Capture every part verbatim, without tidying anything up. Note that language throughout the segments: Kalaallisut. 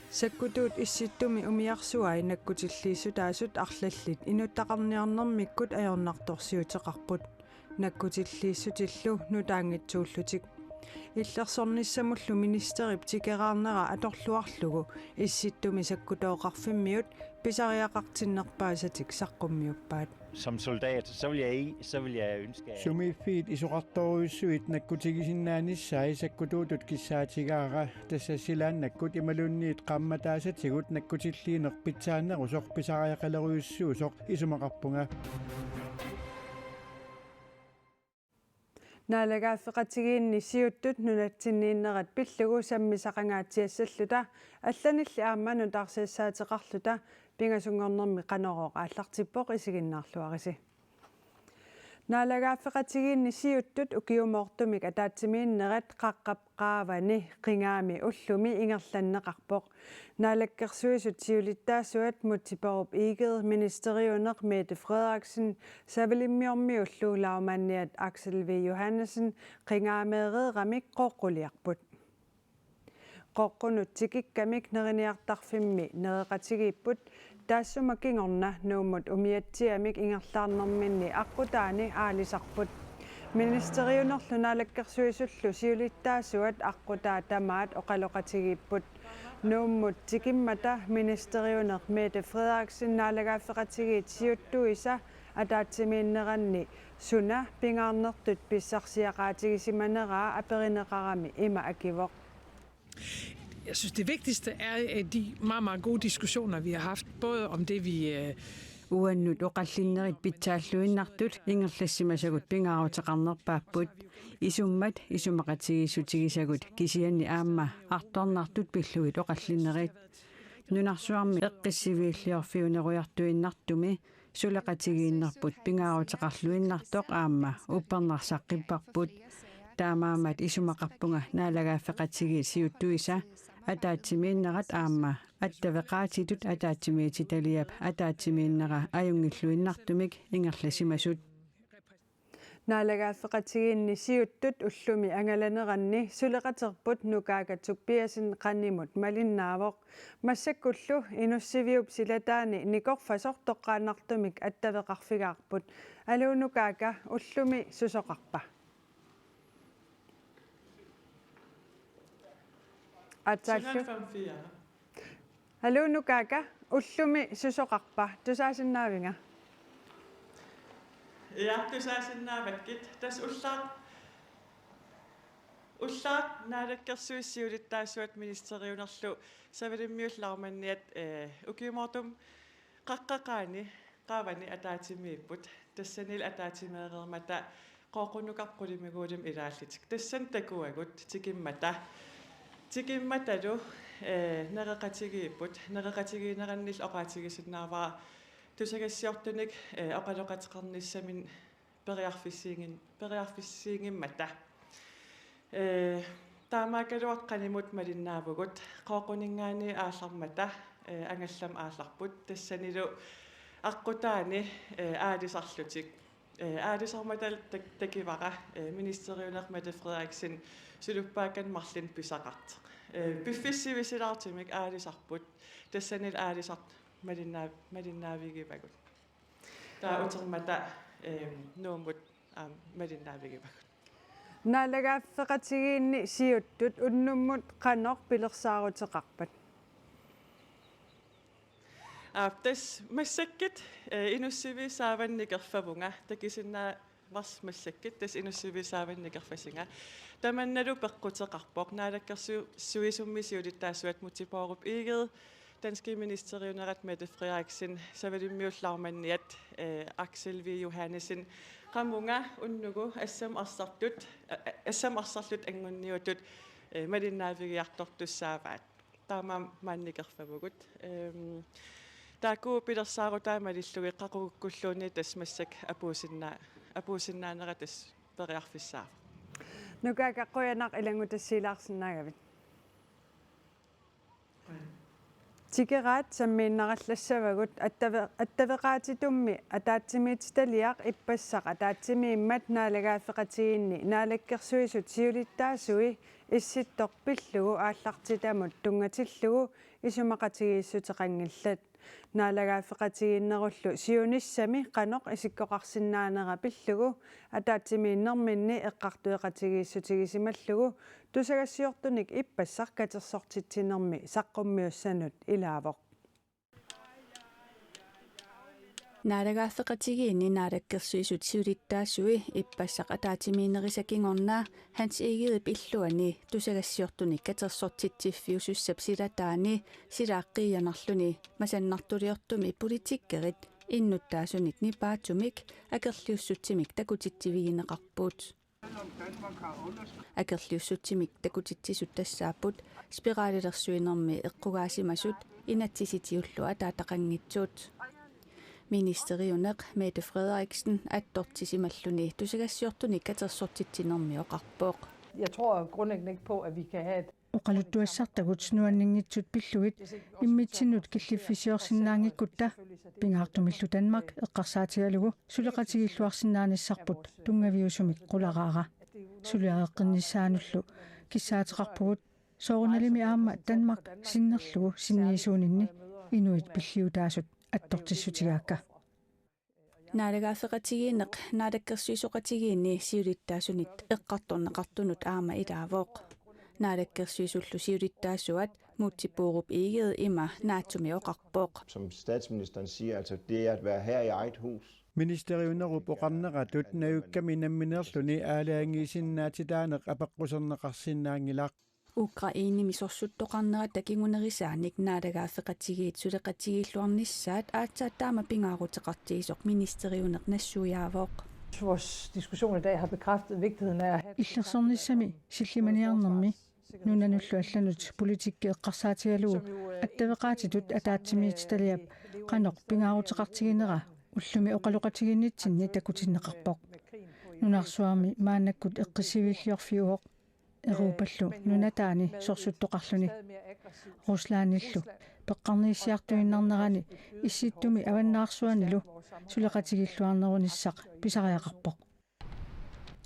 Sakkutuut Issittumi umiarsuai nakkutilliissutaasut arlallit inuttaqarniarnermikkut ajornartorsiuteqarput. Nakkutilliissutillu nutaanngitsuullutik. Illersornissamullu ministerip tikeraarnera atorluarlugu Issittumi sakkutooqarfimmiut pisariaqartinnerpaasatik saqqummiuppaat. Som soldat, så vil jeg, så vil jeg ønske, at Sumiiffiit isoqartorujussuit nakkutigisinnaanissaat sakkutuutut kissaatigaara, tassa silaannakkut imaluunniit qaammataassatigut nakkutilliineq pitsaanerusoq pisariaqalerujussuusoq isumaqarpunga. Naalagaaffeqatigiinni siuttut nunatsinniinnerat pillugu sammisaqangaatsiassalluta allanilli aamma nutaarsiassaateqarluta pingasunngornermi Qanorooq aallartippoq, isiginnaarluarisi. Naalagaaffeqatigiinni siuttut ukiumoortumik ataatsimiinnerat qaqqap qaavani qingaami ullumi ingerlanneqarpoq. Naalakkersuisut siulittaasuat Múte Bourup Egede, ministeriuneq Mette Frederiksen, Savalimmiormiullu lagmandiat Aksel V. Johannesen qingaameereeramik Qooqquliarput. Qooqqunut tikikkamik neriniartarfimmi nereqatigiipput, taassuma kingorna Nuummut umiatsiamik ingerlaarnerminni aqqutaani aalisarput. Ministeriunerlu Naalakkersuisullu siulittaasuat aqqutaa tamaat oqaloqatigiipput. Nuummut tikimmata ministeriuneq Mette Frederiksen naalagaaffeqatigiit siuttuisa ataatsimiinneranni suna pingaarnertut pissarsiaqaatigisimaneraa aperineqarami ima akivoq. Jeg synes, det vigtigste er, at de meget, meget gode diskussioner, vi har haft, både om det, vi, øh, Uannut oqallinnerit pitsaalluinnartut ingerlassimasagut pingaaruteqarnerpaapput. Isummat isumaqatigiissutigisagut kisianni aamma artornartut pillugit oqallinnerit. Nunarsuarmi eqqissiviilliorfiunerujartuinnartumi suleqatigiinnerput pingaaruteqarluinnartoq aamma uppernarsaqqipparput. Taamaammat isumaqarpunga naalagaaffeqatigiit siuttuisa ataatsimiinnerat aamma attaveqaatitut ataatsimiititaliap ataatsimiinnera ajunngilluinnartumik ingerlasimasut. Naalagaaffeqatigiinni siuttut ullumi angalaneranni suleqaterput Nukaaka Tobiassen qanimut malinnaavoq. Massakkullu Inussiviup silataani nikorfasoq toqqaannartumik attaveqarfigaarput. Aluu Nukaaka, ullumi susoqarpa? Aatsaarlu. Aluu Nukaaka, ullumi susoqarpa? Tusaasinnaavinga? Ja, tusaasinnaavakkit. Tassa ullaaq, ullaaq Naalakkersuisut siulittaasuat ministeriunerlu Savalimmiullu lagmandiat, øh, ukiumoortumik qaqqap qaani qaavani ataatsimiipput. Tassanilu ataatsimeereermata Qooqqut Nukarput qulimiguulimik ilaallutik. Tassani takuagut tikimmata. Tikimmatalu, øh, nereqatigiipput. Nereqatigiinnerannillu oqaatigisinnaavara tusagassiortunik, øh, oqaloqateqarnissaminnik periarfissiigin-, periarfissiigimmata. Øh, taamaakkaluartoq qanimut malinnaavugut, Qooqquninngaanniit aallarmata, øh, angallamik aallarput, tassanilu aqqutaani, øh, aalisarlutik. Øh, aalisarmata tak-, takivara, øh, ministeriuneq Mette Frederiksen suluppaakkanik marlunnik pisaqartoq. Øh, piffissaq sivisuumik aalisarput, tassanilu aalisartut malinnaa-, malinnaavigivagut. Taava utermata, øhm, Nuummut, aam, malinnaavigivagut. Naalagaaffeqatigiinni siuttut unnummut qanoq pilersaaruteqarpat? Aap, tassa massakkut, øh, Inussivik saavani nikerfavunga, takusinnaa- varsi massakkut, tassa Inussivik saavani nikerfasunga. Tamannalu peqquteqarpoq, Naalakkersuisummi siulittaasuat Múte Bourup Egede, danskit ministeriunerat Mette Frederiksen, Savalimmiullu lagmandiat, øh, Aksel V. Johannesen, qamunga unnugu assammik arsartut, øh, assammik arsarlutik anngunniuttut, øh, malinnaavigiartortussaavaat. Taamaammat nikerfavugut. Øhm, taakku pilersaarutai malillugit qaqugukkulluunniit tassa massakkut apuusinnaa-, apuusinnaanera tassa periarfissaavoq. Nukaaka, qujanaq ilanngutassiilaarsinnaagavit. Tikeraat sammiinnarallassavagut. Attaveqaatitummi ataatsimiititaliaq ippassaq ataatsimiimmat naalagaaffeqatigiinni naalakkersuisut siulittaasui Issittoq pillugu aallartitamut tunngatillugu isumaqatigiissuteqanngillat. Naalagaaffeqatigiinnerullu siunissami qanoq isikkoqarsinnaanera pillugu ataatsimiinnerminni eqqartueqatigiissutigisimallugu tusagassiortunik ippassaq katersortitsinermi saqqummiussanut ilaavoq. Naalagaaffeqatigiinni naalakkersuisut siulittaasui ippassaq ataatsimiinnerisa kingorna Hans Egedep illuani tusagassiortunik katersortitsiffiusussap silataani silaaqqiianarluni masannartuliortumi politikerit innuttaasunit nipaatsumik akerliussutsimik takutitsivigineqarput. Akerliussutsimik takutitsisut tassaapput spiralilersuinermi eqqugaasimasut inatsisitiullu ataataqanngitsut. Ministeriuneq Mette Frederiksen attortisimalluni tusagassiortunik katersortitsinermi oqarpoq. Jeg tror grundlæggende ikke på, at vi kan have et Oqaluttuassartagut nuanninngitsut pillugit immitsinnut killiffissiorsinnaanngikkutta, pingaartumillu Danmark eqqarsaatigalugu suleqatigiilluarsinnaanissarput tunngaviusumik qularaara. Suliareqqinnissaanullu kissaateqarpugut soorunalimi aamma Danmark sinnerlugu sinniisuuninni inuit pilliutaasut attortissutigaakka. Naalagaaffeqatigiinneq naalakkersuisoqatigiinni siulittaasunit eqqartorneqartunut aamma ilaavoq. Naalakkersuisullu siulittaasuat Múte Bourup Egede ima naatsumik oqarpoq. Som statsministeren siger, altså det at være herre i eget hus. Ministeriunerup oqarneratut najukkami nammineerluni aalajangiisinnaatitaaneq apeqquserneqarsinnaanngilaq. Ukrainemi sorsuttoqarnerata kingunerisaanik naalagaaffeqatigiit suleqatigiilluarnissaat aatsaat taama pingaaruteqartigisoq ministeriuneq nassuiaavoq. Vores diskussion i dag har bekræftet vigtigheden af at have Illersornissami sillimaniarnermi nunanullu allanut politikki eqqarsaatigalugu attaveqaatitut ataatsimiititaliap qanoq pingaaruteqartiginera ullumi oqaloqatigiinnitsinni takutinneqarpoq. Nunarsuarmi maannakkut eqqissiviilliorfiuvoq Europallu nunataani sorsuttoqarluni. Ruslandillu peqqarniissiartuinnarnerani Issittumi avannaarsuanilu suleqatigiilluarnerunissaq pisariaqarpoq.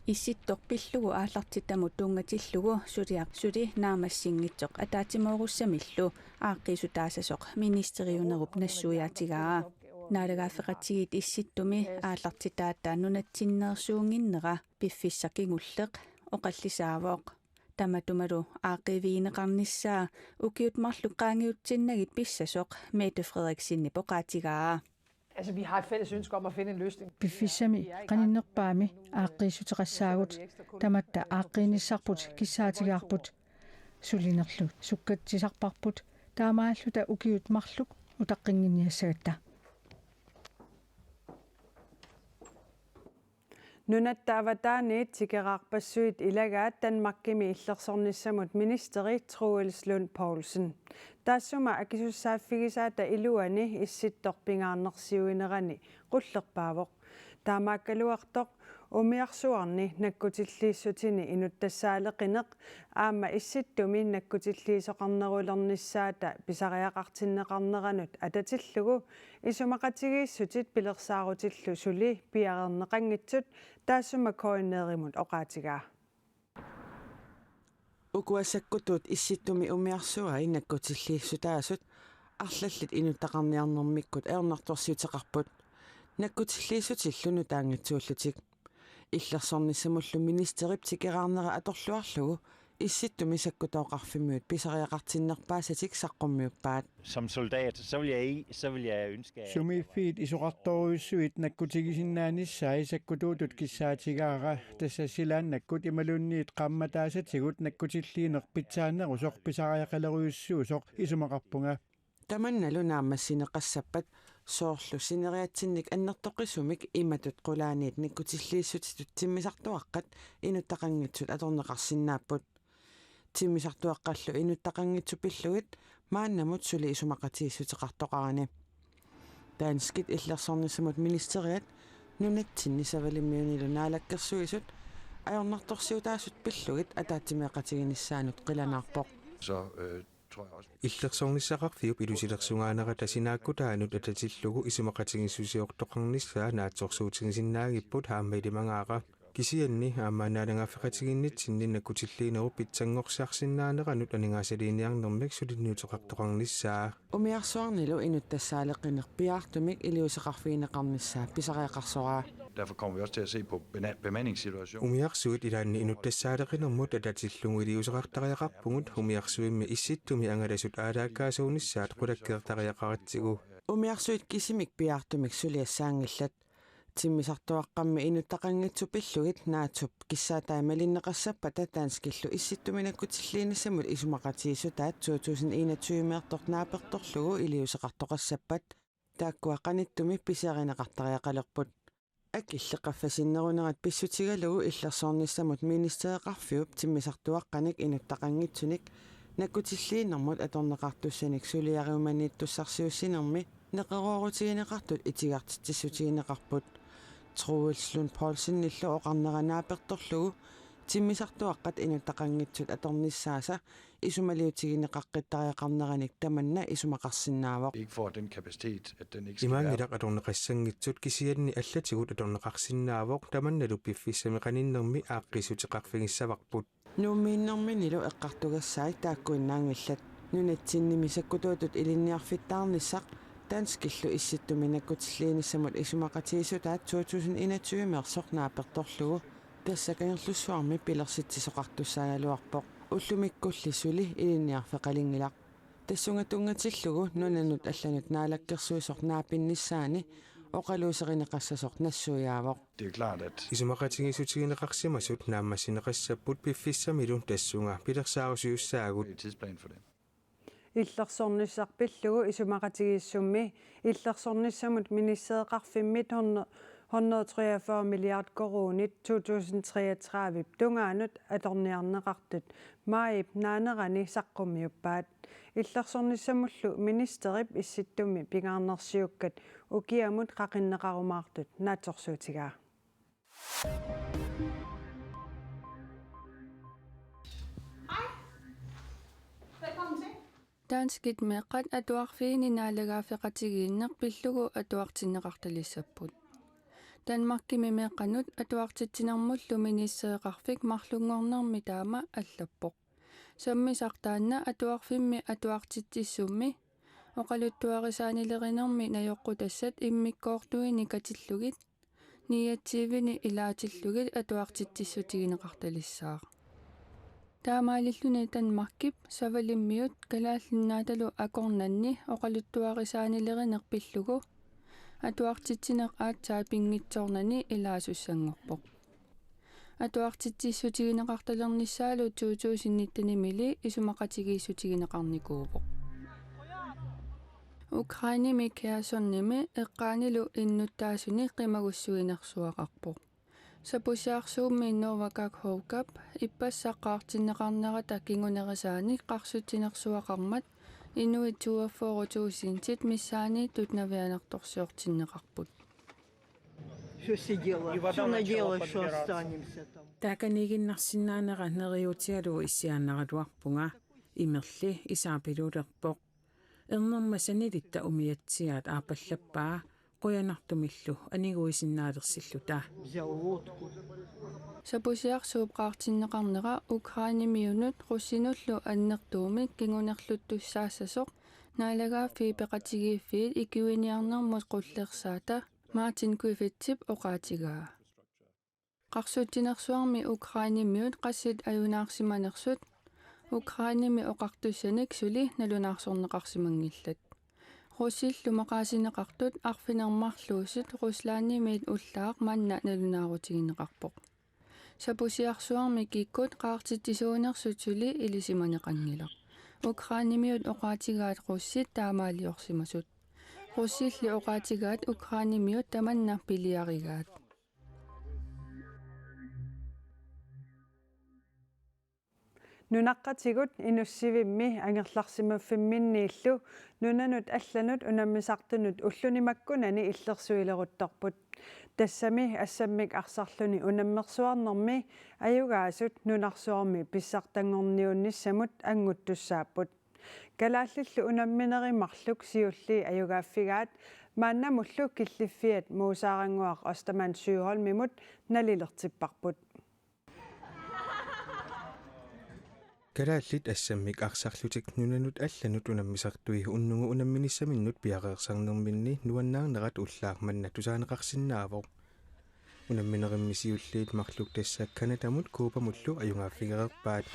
Issittoq pillugu aallartitamut tunngatillugu suliaq suli naammassinngitsoq ataatsimoorussamillu aaqqiissutaasasoq ministeriunerup nassuiaatigaa. Naalagaaffeqatigiit Issittumi aallartitaata nunatsinneersuunnginnera piffissaq kingulleq oqallisaavoq. Tamatumalu aaqqiivigineqarnissaa ukiut marluk qaangiutsinnagit pissasoq Mette Frederiksenip oqaatigaa. Altså, vi har et fælles ønske om at finde en løsning. Piffissami qaninnerpaami aaqqiissuteqassaagut, tamatta aaqqiinissarput kissaatigaarput. Sulinerlu sukkatsisarparput taamaalluta ukiut marluk utaqqinnginniassagatta. Nunatta avataaniit tikeraarpassuit ilagaat Danmarkimi illersornissamut ministeri Troels Lund Poulsen. Taassuma akisussaaffigisaata iluani Issittoq pingaarnersiuinerani qullerpaavoq. Taamaakkaluartoq umiarsuarni nakkutilliissutini inuttassaaleqineq aamma Issittumi nakkutilliisoqarnerulernissaata pisariaqartinneqarneranut atatillugu isumaqatigiissutit pilersaarutillu suli piareerneqanngitsut taassuma K N R-imut oqaatigaa. Ukua sakkutuut Issittumi umiarsuai nakkutilliissutaasut arlallit inuttaqarniarnermikkut ajornartorsiuteqarput, nakkutilliissutillu nutaanngitsuullutik. Illersornissamullu ministerip tikeraarnera atorluarlugu Issittumi sakkutooqarfimmiut pisariaqartinnerpaasatik saqqummiuppaat. Som soldat, så vil jeg, så vil jeg ønske, at Sumiiffiit isorartorujussuit nakkutigisinnaanissai sakkutuutut kissaatigaara, tassa silaannakkut imaluunniit qaammataassatigut nakkutilliineq pitsaannerusoq pisariaqalerujussuusoq isumaqarpunga. Tamannalu naammassineqassappat soorlu sineriatsinnik annertoqisumik imatut qulaaniit nakkutilliissutitut timmisartuaqqat inuttaqanngitsut atorneqarsinnaapput. Timmisartuaqqallu inuttaqanngitsut pillugit maannamut suli isumaqatigiissuteqartoqarani. Danskit illersornissamut ministeriat nunatsinni Savalimmiunilu Naalakkersuisut ajornartorsiutaasut pillugit ataatsimeeqatiginissaanut qilanaarpoq. Så øh, Illersornissaqarfiup ilusilersugaanerata sinaakkutaanut atatillugu isumaqatigiissusiortoqarnissaa naatsorsuutigisinnaagipput aamma ilimagaara. Kisianni aamma naalagaaffeqatigiinnitsinni nakkutilliinerup pitsanngorsiarsinnaaneranut aningaasaliiniarnermik suliniuteqartoqarnissaa. Umiarsuarnilu inuttassaaleqineq piaartumik iliuuseqarfigineqarnissaa pisariaqarsoraa. Derfor kommer vi også til at se på bena-, bemandingssituationen. Umiarsuit ilaanni inuttassaaleqinermut atatillugu iliuuseqartariaqarpugut, umiarsuimmi Issittumi angalasut aalaakkaasuunissaat qulakkeertariaqaratsigu. Umiarsuit kisimik piaartumik suliassaanngillat. Timmisartuaqqammi inuttaqanngitsut pillugit naatsup kissaatai malinneqassappata danskillu Issittumi nakkutilliinissamut isumaqatigiissutaat to tusind enogtyve-meertoq naapertorlugu iliuuseqartoqassappat. Taakkua qanittumi pisiarineqartariaqalerput. Akillit qaffasinnerunerat pissutigalugu illersornissamut ministereqarfiup timmisartuaqqanik inuttaqanngitsunik nakkutilliinermut atorneqartussanik suliariumaniittussarsiuussinermi neqeroorutigineqartut itigartitsissutigineqarput. Troels Lund Poulsenillu oqarnera naapertorlugu timmisartuaqqat inuttaqanngitsut atornissaasa isumaliutigineqaqqittariaqarneranik tamanna isumaqarsinnaavoq. Ikke får den kapacitet, at den ikke skal være. Imaanngilaq atorneqassanngitsut, kisianni allatigut atorneqarsinnaavoq, tamannalu piffissami qaninnermi aaqqissuteqarfigissavarput. Nuummiinnerminilu eqqartugassai taakkuinnaanngillat. Nunatsinnimi sakkutuutut ilinniarfittaarnissaq danskillu Issittumi nakkutilliinissamut isumaqatigiissutaat to tusind enogtyve-meersoq naapertorlugu tassa Kangerlussuarmi pilersitsisoqartussaagaluarpoq. Ullumikkulli suli ilinniarfeqalinngilaq. Tassunga tunngatillugu nunanut allanut naalakkersuisoq naapinnissaani oqaluuserineqassasoq nassuiaavoq. Det er klart, at isumaqatigiissutigineqarsimasut naammassineqassapput piffissamilu tassunga pilersaarusiussaagut. Tidsplan for det. Illersornissaq pillugu isumaqatigiissummi illersornissamut ministereqarfimmit hundrede, hundrede treogfyrre milliard koruunit to tusind treogtredive tungaanut atorniarneqartut maajip naanerani saqqummiuppaat. Illersornissamullu ministerip Issittumi pingaarnersiukkat ukiamut qaqinneqarumaartut naatsorsuutigaa. Danskit meeqqat atuarfiini naalagaaffeqatigiinneq pillugu atuartinneqartalissapput. Danmarkimi meeqqanut atuartitsinermullu ministereqarfik marlunngornermi taama allappoq. Sammisaq taanna atuarfimmi atuartitsissummi oqaluttuarisaanilerinermi najoqqutassat immikkoortuini katillugit niogtyveni ilaatillugit atuartitsissutigineqartalissaaq. Taamaalilluni Danmarkip Savalimmiut Kalaallit Nunaatalu akornanni oqaluttuarisaanilerineq pillugu atuartitsineq aatsaat pinngitsoornani ilaasussanngorpoq. Atuartitsissutigineqartalernissaalu to tusind nittenimili isumaqatigiissutigineqarnikuuvoq. Ukrainemi Khersonimi eqqaanilu innuttaasuni qimagussuinersuaqarpoq. Sapusiarsuummi Nova Kakhovkap ippassaq qaartinneqarnerata kingunerisaanik qarsutsinersuaqarmat inuit toogfyrre tusindit missaanniittut navianartorsiortinneqarput. Всё сидела, всё надеялась, что останемся там. Taakaniiginnarsinnaanera neriuutigalugu issiaannaraluarpunga, imerli isaapiluulerpoq. Ernerma sanilitta umiatsiaat aappallappaa, qujanartumillu aniguisinnaalersilluta. Взял лодку. Sapusiarsuup qaartinneqarnera Ukrainemiunut russinullu annertuumik kingunerluttussaassasoq Naalagaaffii Peqatigiiffiit ikiuiniarnermut qullersaata Martin Griffithsip oqaatigaa. Qarsutsinersuarmi Ukrainemiut qassit ajunaarsimanersut Ukrainemi oqartussanik suli nalunaarsorneqarsimanngillat. Russillu maqaasineqartut arfineq-marluusut Ruslandimiit ullaaq manna nalunaarutigineqarpoq. Sapusiarsuarmi kikkut qaartitsisuunersut suli ilisimaneqanngilaq. Ukrainemiut oqaatigaat russit taamaaliorsimasut. Russilli oqaatigaat Ukrainemiut tamanna piliarigaat. Nunaqqatigut Inussivimmi angerlarsimaffimminniillu nunanut allanut unammisartunut ulluni makkunani illersuileruttorput. Tassami assammik arsarluni unammersuarnermi ajugaasut nunarsuarmi pissartanngorniunnissamut annguttussaapput. Kalaallillu unamminerit marluk siulliit ajugaaffigaat maannamullu killiffiat Muusaaranguaq Ostermann Søholmimut nalilertipparput. Kalaallit assammik arsarlutik nunanut allanut unammisartui unnugu unamminissaminnut piareersarnerminni nuannaarnerat ullaaq manna tusaaneqarsinnaavoq. Unamminerimmi siulliit marluk tassa Canadamut Cubamullu ajugaaffigereerpaat.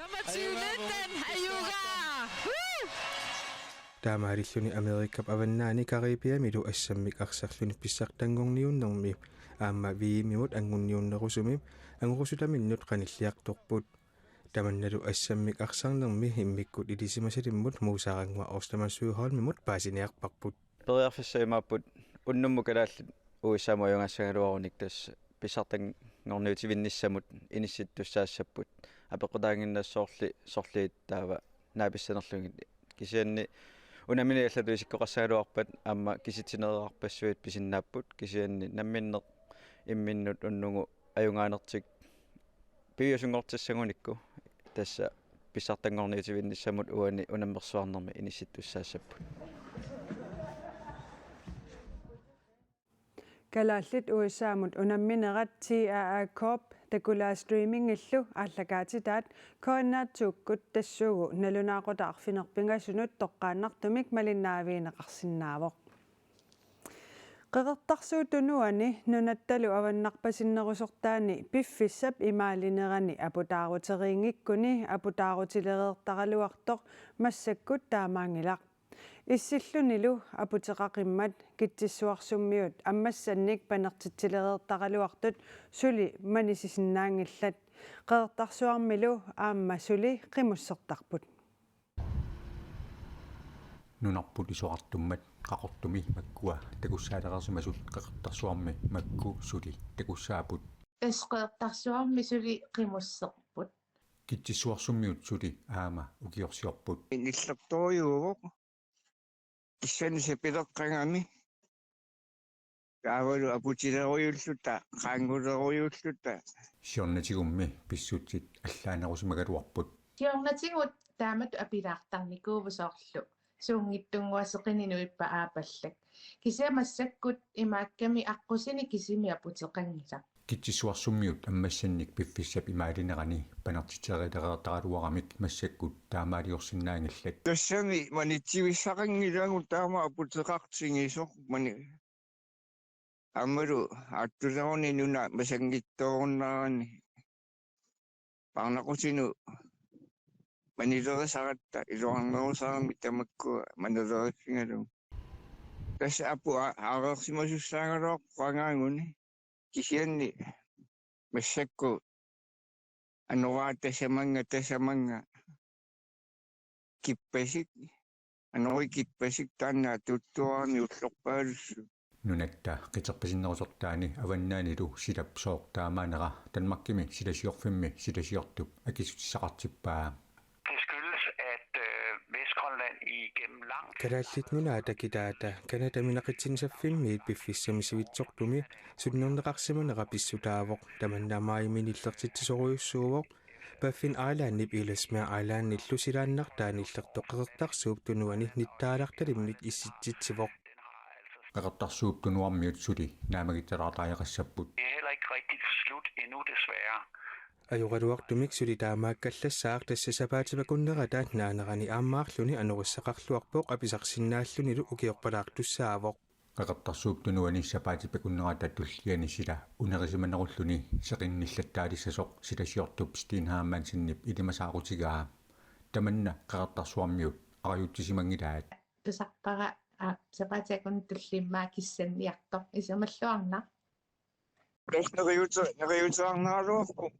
Taamaalilluni Amerikap avannaani Caribiamilu assammik arsarluni pissartanngorniunnermi aamma V M-imut angunniunnerusumi angorusutaminnut qanilliartorput. Tamannalu assammik arsarnermi immikkut ilisimasalimmut Muusaaranguaq Ostermann Søholmimut paasiniarparput. Periarfissaq imaapput unnummut kalaallit U S A-mut ajugaassagaluarunik tassa pissartanngorniutivinnissamut inissittussaassapput. Apeqqutaannginnassaaq soorlu sorliit taava naapissanerlugit. Kisianni unamminerit allatut isikkoqassagaluarpat aamma kisitsinereerarpassuit pisinnaapput, kisianni namminneq imminnut unnugu ajugaanertik piviusunngortissagunikku tassa pissartanngorniutivinnissamut uani unammersuarnermi inissittussaassapput. Kalaallit U S A-mut unamminerat T R R Corp takulaat streamingillu aallakaatitaat K N R to-kkut tassuugu nalunaaqutaq arfineq-pingasunut toqqaannartumik malinnaavigineqarsinnaavoq. Qeqertarsuup Tunuani nunattalu avannarpasinnerusortaani piffissap imaalinerani aputaaruteriinngikkuni aputaarutilereertaraluartoq massakkut taamaanngilaq. Issillunilu aputeqaqimmat Kitsissuarsummiut ammassannik panertitsilereertaraluartut suli manisisinnaanngillat. Qeqertarsuarmilu aamma suli qimussertarput. Nunarput isorartummat Qaqortumi makkua takussaalereersimasut Qeqertarsuarmi makku suli takussaapput. Tassa Qeqertarsuarmi suli qimusserput. Kitsissuarsummiut suli aamma ukiorsiorput. Nillertorujuuvoq. Kisianni sapileqqagami. Taavalu aputilerujuulluta, qaanngulerujuulluta. Siornatigummi pissutsit allaanerusimagaluarput. Siornatigut taamatut apilaartarnikuuvoq soorlu suunngitsunnguaq seqineq nuippat aappallak. Kisianni massakkut imaakkami aqqusineq kisimi aputeqanngilaq. Kitsissuarsummiut ammassannik piffissap imaalinerani panertitsilereertaraluaramik massakkut taamaaliorsinnaanngillat. Tassami manitsivissaqanngilagut taama aputeqartigisoq mani. Aammalu aattuleruni nuna masanngitsoorunnaarani. Paarnaqutinut manilerisaratta iluarnerusarami tamakkua manilerissagalugit. Tassa apu a-, aareersimasussaagaluarpoq qangaaguni. Kisianni massakkut anoraa tasamannga, tasamannga kippasik, anorii kippasik taanna tuttuarami ullorpaalussuit. Nunatta qiterpasinnerusortaani avannaanilu silap sooq taamaanera Danmarkimi silasiorfimmi silasiortup akissutissaqartippaa. Det skyldes, at øh, Vestgrønland igennem lang tid Kalaallit Nunaata kitaata Canadami Naqitsinissarfimmiit piffissami sivitsortumi sunnerneqarsimanera pissutaavoq. Tamanna maajimi nillertitsisorujussuuvoq. Baffin Islandip Ellesmere Islandillu silaannartaa nillertoq Qeqertarsuup Tunuani nittaalartalimmik issitsitsivoq. Qeqertarsuup Tunuarmiut suli naammagittartariaqassapput. Det er heller ikke rigtigt slut endnu, desværre. Ajoraluartumik suli taamaakkallassaaq, tassa sapaatip akunnerata naanerani aammaarluni anorissaqarluarpoq apisarsinnaallunilu ukiorpalaartussaavoq. Qeqertarsuup Tunuani sapaatip akunnerata tulliani sila unerisimanerulluni seqinnillattaalissasoq silasiortup Steen Hermansenip ilimasaarutigaa. Tamanna Qeqertarsuarmiut arajutsisimanngilaat. Tusarpara, aa, sapaatip akunnerup tulliani kissaaniartoq isumalluarnaq. Tassa neriuute-, neriuuteqarneraluarpoq.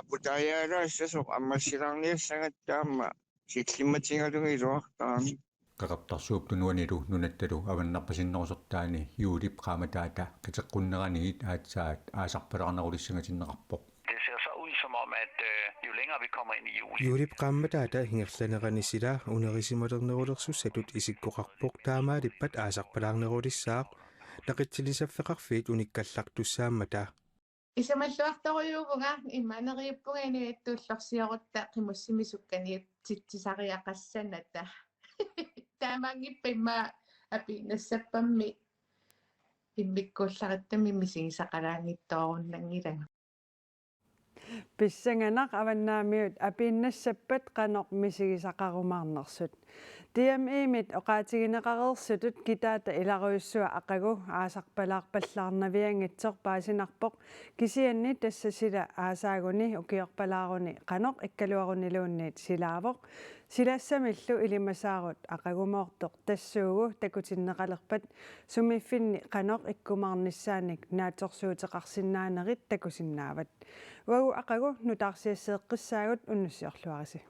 Aputaajaalaassasoq ammassilaarniassagatta aamma sillimmatigalugu iluartarami. Qeqertarsuup Tunuanilu nunattalu avannarpasinnerusortaani juulip qaammataata qiteqqunneranit aatsaat aasarpalaarnerulissangatinneqarpoq. Det ser så ud som om, at øh, jo længere vi kommer ind i juli, Juulip qaammataata ingerlanerani sila unerisimalernerulersussatut isikkoqarpoq, taamaalippat aasarpalaarnerulissaaq. Naqitsinisaffeqarfiit unikkallartussaammata. Isumalluartorujuuvunga, immaqa neriuppunga inuiattut ullorsiorutta qimussimik sukkaniitsitsisariaqassanata. Taamaanngippat immaqa apiinnassappammi immikkuullarissamik misigisaqalaanngitsoorunanngilanga. Pissanganaq, avannaamiut apiinnassappat qanoq misigisaqarumaarnersut. D M I-mit oqaatigineqareersutut kitaata ilarujussuaq aqagu aasarpalaarpallaarnavianngitsoq paasinarpoq, kisianni tassa sila aasaaguni ukiorpalaaruni qanoq ikkaluaruniluunniit silaavoq. Silassamillu ilimasaarut aqagumoortoq tassuugu takutinneqalerpat sumiiffinni qanoq ikkumaarnissaanik naatsorsuuteqarsinnaanerit takusinnaavat. Uagut aqagu nutaarsiasseeqqissaagut, unnussiorluarisi.